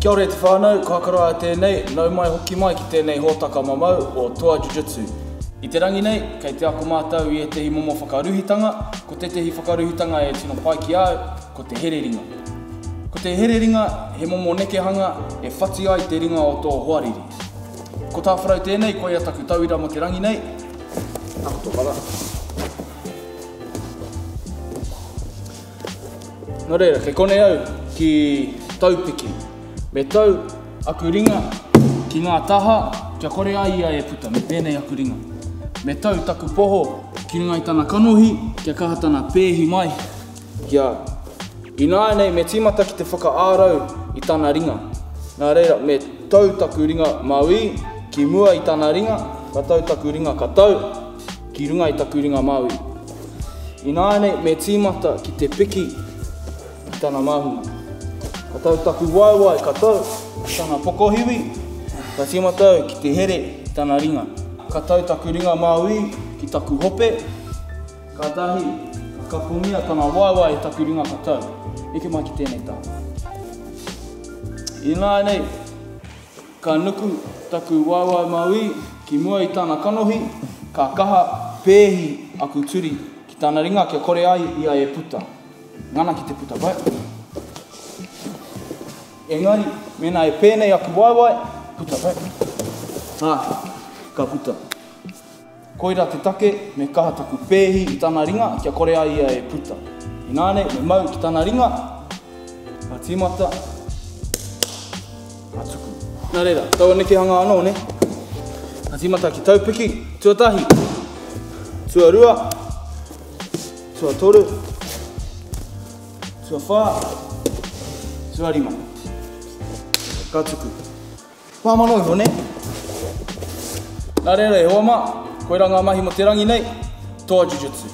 Kia ora e te whānau, ko Hakaraia tēnei, nau mai hoki mai ki tēnei hōtaka mamau o Toa Jujutsu. I te rangi nei, kei te ako mātou i ētehi momo whakaruhitanga, ko tētehi whakaruhitanga e tino pai ki a au, ko te here ringa. Ko te here ringa he momo nekehanga e whati ai te ringa o tō hoariri. Ko Tāwharau tēnei, koia taku tauira mō te rangi nei. Takoto para. Nō reira, kei konei au ki taupiki. Me tau aku ringa ki ngā taha kia kore ai ia e puta, me pēnei aku ringa. Me tau taku poho ki runga i tana kanohi kia kaha tana pēhi mai ki a au. Ināianei me tīmata ki te whakaārau i tana ringa. Nā reira, me tau taku ringa mauī ki mua i tana ringa, ka tau taku ringa katau ki runga i taku ringa mauī. Ināianei me tīmata ki te piki i tana māhunga. Ka tau taku waewae, ka tau tana pokohiwi, ka tīmata au ki te here i tana ringa. Ka tau taku ringa māui ki taku hope, kātahi ka kapongia tana waewae e taku ringa ka tau. Eke mai ki tēnei taha. Ināianei, Ka nuku taku waewae mauī ki mua i tana kanohi, ka kaha pēhi aku turi ki tana ringa kia kore ai ia e puta. Ngana ki te puta, pai? Engari, mēnā e pēnei aku waewae, puta, pai? Ā, ka puta. Koirā te take me kaha taku pēhi i tana ringa kia kore ai ia e puta. Inānei, me mau ki tana ringa, ka tīmata, ka tuku. Nā reira, taua nekehanga anō, nē? Ka tīmata ki taupiki, tuatahi, tuarua, tuatoru, tuawhā, tuarima. Ka tuku. Māmā noa iho, nē? Nā reira e hoa mā, koirā ngā mahi mō te rangi nei, Toa Jujutsu.